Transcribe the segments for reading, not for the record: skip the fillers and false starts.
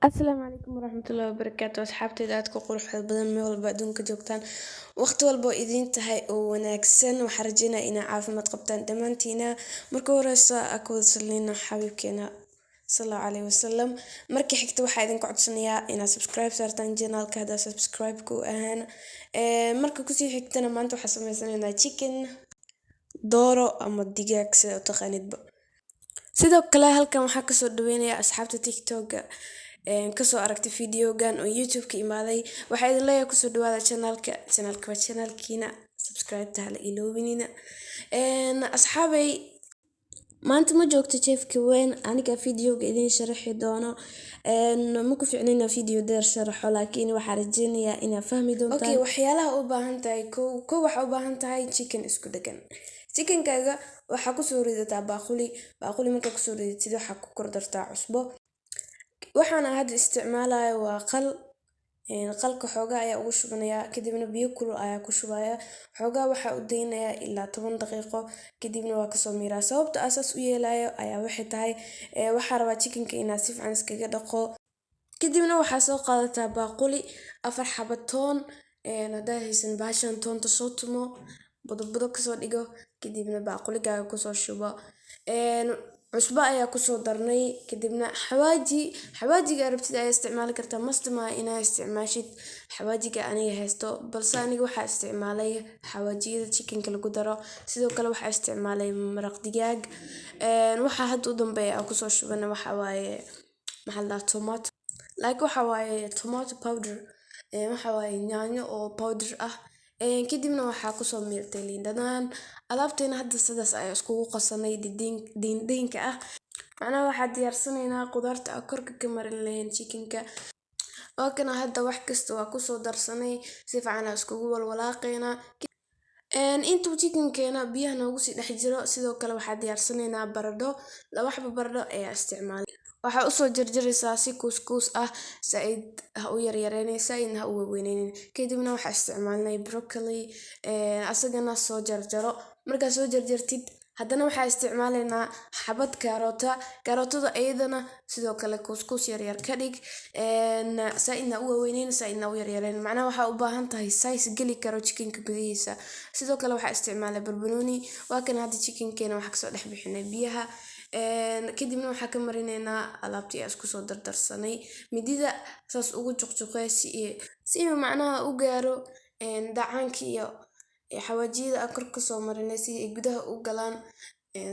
Asalaamu calaykum waraxmatullaahi wabarakaatu. Asxaabteyda aadka u quruxda badan, meel walba adduunka joogtaan, waqti walba oo idiin tahay oo wanaagsan, waxaan rajeynaya inaa caafimaad qabtaan dhammaantiina. Marka horeysa aa ku wada salino xabiibkeena sallallahu alayhi wasalam. Marka xigta waxaa idinka codsanayaa inaad subscribe saartaan channelka haddaa subscribe ku ahaan. Marka kusii xigtana, maanta waxaa sameysanaynaa chicken, dooro ama digaag sida u taqaanidba. Sidoo kale halkan waxaa kasoo dhaweynaya asxaabta TikToka kasoo aragtay videogan oo YouTube ka imaaday. Waxaa idin leeyahay kusoo dhawaada channelka. Channelka waa channelkiina, subscribe ta hala iloobinina. Asxaabay, maanta ma joogto chefka weyn, aniga videoga idin sharaxi doono. Ma ku ficnina video dheer sharaxo, laakiin waxaa rajeynayaa inaad fahmi doontaan. Okay, waxyaalaha u baahan tahay: kow kow, waxaa u baahan tahay chicken isku dhagan. Chickenkaaga waxaa kusoo ridataa baaquli. Baaquli markaa kusoo ridatid, waxaa ku kor dartaa cusbo. Waxaana hadda isticmaalayo waa khal. Khalka xoogaa ayaa ugu shubanayaa, kadibna biyo kulul ayaa ku shubaya. Xoogaa waxaa u daynayaa ilaa 10 daqiiqo, kadibna waa kasoo miiraa. Sababta asaas u yeelayo ayaa waxay tahay waxaa rabaa chickenka inaad si fiican iskaga dhaqo. Kadibna waxaa soo qaadataa baaquli, afar xabo toon. Haddaa haysan bahashan toonta, soo tumo, budo kasoo dhigo, kadibna baaquligaaga kusoo shubo. Cusbo ayaa kusoo darnay, kadibna xawaaji. Xawaajiga rabtid ayaa isticmaali kartaa, must ma inaa isticmaashid xawaajiga aniga haysto, balse aniga waxaa isticmaalay xawaajiyada chickenka lagu daro. Sidoo kale waxaa isticmaalay maraq digaag. Waxaa hadda u dambeeya aan kusoo shubana waxa waaye, maxaa la dhahaa, tomato, like waxa waaye tomato powder, waxa waaye yaanyo oo powder ah. Kadibna waxaa kusoo miirtay liin dhanaan. Alaabteena hadda sidaas ayaa iskugu qasanay diindiinka ah. Macnaha waxaa diyaarsanaynaa qudaarta aan korka ka marin lahayn chickenka. Waa kana, hadda wax kasta waa kusoo darsanay, si fiican aan iskugu walwalaaqeynaa intuu chickenkeena biyaha noogu sii dhex jiro. Sidoo kale waxaa diyaarsanaynaa baradho. Laba xabo baradho ayaa isticmaalay. Waxaa usoo jarjaraysaa si kuuskuus ah, zaaid ha u yaryareynay, zaaidna ha u waaweyneynin. Kadibna waxaa isticmaalnay broccoli, asagana soo jarjaro. Markaa soo jarjartid, haddana waxaa isticmaalaynaa xabad karoota. Karootada iyadana sidoo kale kuuskuus yaryar ka dhig, zaaidna u waaweyneyn, zaaidna u yaryareyn. Macnaha waxaa u baahan tahay size geli karo chickenka gudihiisa. Sidoo kale waxaa isticmaalay barbarooni. Waa kan, hadda chickenkeena waxaa kasoo dhex bixinay biyaha. Kadibna waxaa ka marineynaa alaabtii aan isku soo dardarsanay. Midida saas ugu juqjuqee si uu macnaha u gaaro dhacaanka iyo xawaajiyada aan kor kasoo marinay, si ay gudaha u galaan.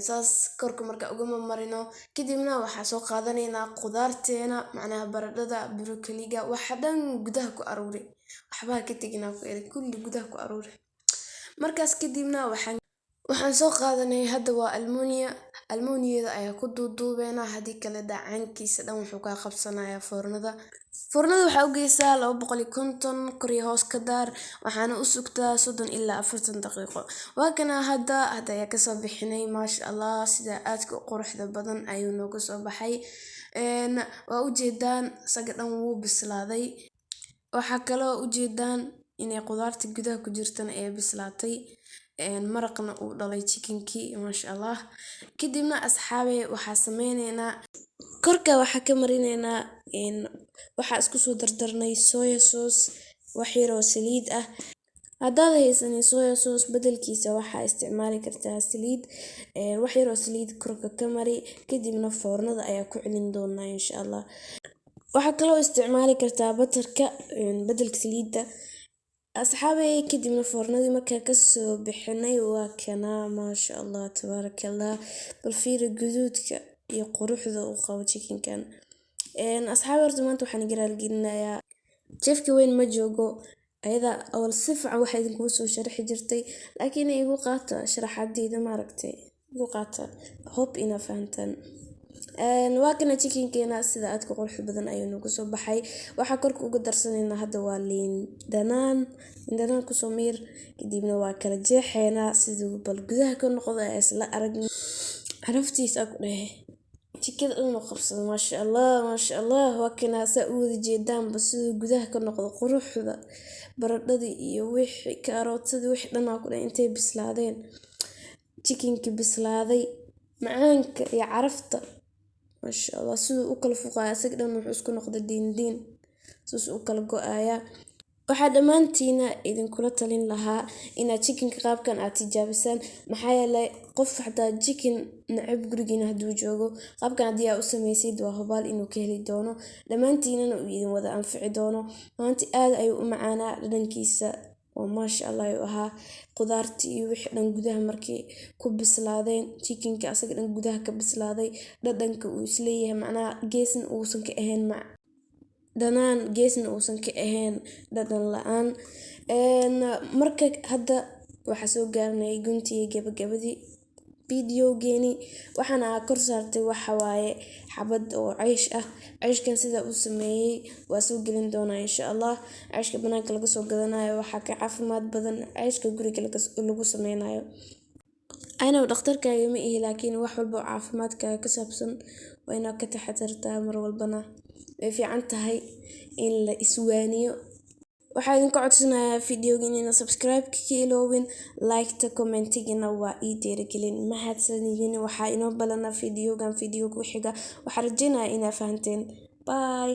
Saas korka marka ugama marino, kadibna waxaa soo qaadanaynaa qudaarteena, macnaha baradhada, broccoliga, waxa dhan gudaha ku aruuri, waxba ha ka tegin ku eri, kulli gudaha ku aruuri. Markaas kadibna waxaan soo qaadanay hadda waa almunia. Almuniyada ayaa ku duuduubeynaa, haddii kale dhacaankiisa dhan wuxuu kaa qabsanayaa foornada. Foornada waxaa u geysaa 250, kor iyo hoos ka daar, waxaana u sugtaa 30 ilaa 40 daqiiqo. Waa kana, hadda ayaa kasoo bixinay. Maasha Allah, sida aadka u quruxda badan ayuu nooga soo baxay. Waa ujeedaan, isaga dhan wuu bislaaday. Waxaa kaloo ujeedaan inay qudaarta gudaha ku jirtana ee bislaatay, maraqna uu dhalay chickenkii, maasha Allah. Kadibna asxaabe, waxaa sameyneynaa korka waxaa ka marineynaa waxaa isku soo dardarnay soya sauce, wax yar oo saliid ah. Haddaad haysanin soya sauce, bedelkiisa waxaa isticmaali kartaa saliid. Wax yar oo saliid korka ka mari, kadibna foornada ayaa ku celin doonaa insha Allah. Waxaa kaloo isticmaali kartaa butterka bedelka saliidda, asxaabey. Kadibna foornadii markaa kasoo bixinay, waa kanaa, maasha Allah, tabaaraka Allah. Bal fiiri guduudka iyo quruxda uu qabo chickenkan. Asxaabi, horta maanta waxaan iga raaligelinayaa, chefka weyn ma joogo. Ayada awal si fiican waxay idinkugu soo sharaxi jirtay, laakiin igu qaata sharaxaadeyda, maaragtay, igu qaata. Hope inaa fahantaan. Waa kana chickenkeena, sida aadka quruxda badan ayuu nagu soo baxay. Waxaa korka uga darsanaynaa hadda waa liin dhanaan. Liin dhanaan kusoo miir, kadibna waa kala jeexeynaa siduu bal gudaha ka noqdo ee isla aragno. Caraftiisa ku dhehe jikada dhan uu qabsado. Maasha Allah, maasha Allah. Waa kana, saa u wada jeedaanba siduu gudaha ka noqdo. Quruxda baradhadii iyo wixii karootadii, wixii dhan ku dhan intay bislaadeen, chickenkii bislaaday, macaanka iyo carafta. Maasha Allah, siduu u kala fuqaya asaga dhan wuxuu isku noqday diin diin, saas u kala go'aya. Waxaa dhammaantiina idinkula talin lahaa inaad chickenka qaabkan aad tijaabisaan, maxaa yeelay qof xataa chicken neceb gurigiina hadduu joogo, qaabkan haddii aad u samaysid waa hubaal inuu ka heli doono, dhammaantiinana uu idin wada anfici doono. Maanta aad ayuu u macaanaa dhadhankiisa oo maasha Allah ayuu ahaa. Qudaartii iyo wixii dhan gudaha markii ku bislaadeen, chickenka asaga dhan gudaha ka bislaaday, dhadhanka uu isleeyahay, macnaha geesna uusan ka ahayn dhanaan, geesna uusan ka ahayn dhadhan la'aan. Marka hadda waxaa soo gaarnay guntii gabagabadii videogeeni. Waxaana kor saartay waxa waaye xabad oo ceysh ah. Ceyshkan sida uu sameeyey waa soo gelin doonaa insha Allah. Ceyshka banaanka laga soo gadanayo waxaa ka caafimaad badan ceyshka guriga lagu sameynayo. Anow dhakhtarkaaga ma ihi, laakiin wax walba oo caafimaadkaaga ka saabsan waa inaad ka taxadartaa. Mar walbana way fiican tahay in la iswaaniyo. Waxaa idinka codsanayaa videoga inayna subscribe ka iloobin, like-ta, commentigana waa ii dhiirigelin. Mahadsanidin. Waxaa inoo balana videogan video ku xiga. Waxaa rajeynayaa inaa fahanteen. Bye.